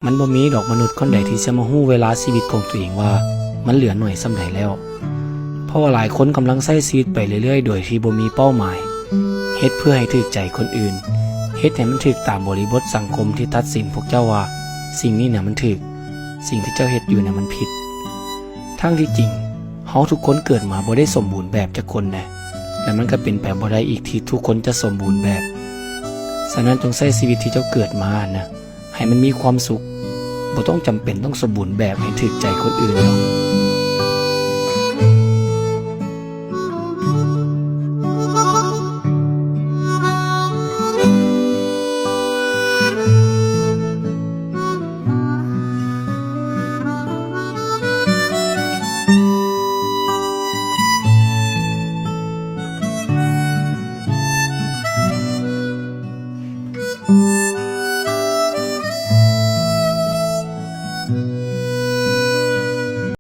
ມັນບໍ່ມີດອກມະນຸດຄົນໃດທີ່ຈະມາຮູ້ເວລາຊີວິດຂອງຕົວເອງວ່າມັນເຫຼືອໜ້ອຍສ່ຳໃດແລ້ວ. ເພາະວ່າຫຼາຍຄົນກຳລັງໃຊ້ຊີວິດໄປເລື້ອຍໆໂດຍທີ່ບໍ່ມີເປົ້າໝາຍ, ເຮັດເພື່ອໃຫ້ຖືກໃຈຄົນອື່ນ, ເຮັດໃຫ້ມັນຖືກຕາມບໍລິບົດສັງຄົມທີ່ຕັດສິນພວກເຈົ້າວ່າສິ່ງນີ້ນະມັນຖືກ, ສິ່ງທີ່ເຈົ້າເຮັດຢູ່ນະມັນຜິດ. ທັງທີ່ຈິງ, ເຮົາທຸກຄົນເກີດມາບໍ່ໄດ້ສົມບູນແບບຈັກຄົນນະ, ແລະມັນກໍເປັນໄປບໍ່ໄດ້ອີກທີ່ທຸກຄົນຈະສົມບູນແບບ. ສະນັ້ນຈົ່ງໃຊ້ຊີວິດທີ່ເຈົ້າເກີດມານະ ໃຫ້ມັນມີຄວາມສຸກ, ບໍ່ຕ້ອງຈຳເປັນຕ້ອງສົມບູນແບບໃຫ້ຖືກໃຈຄົນອື່ນດອກ.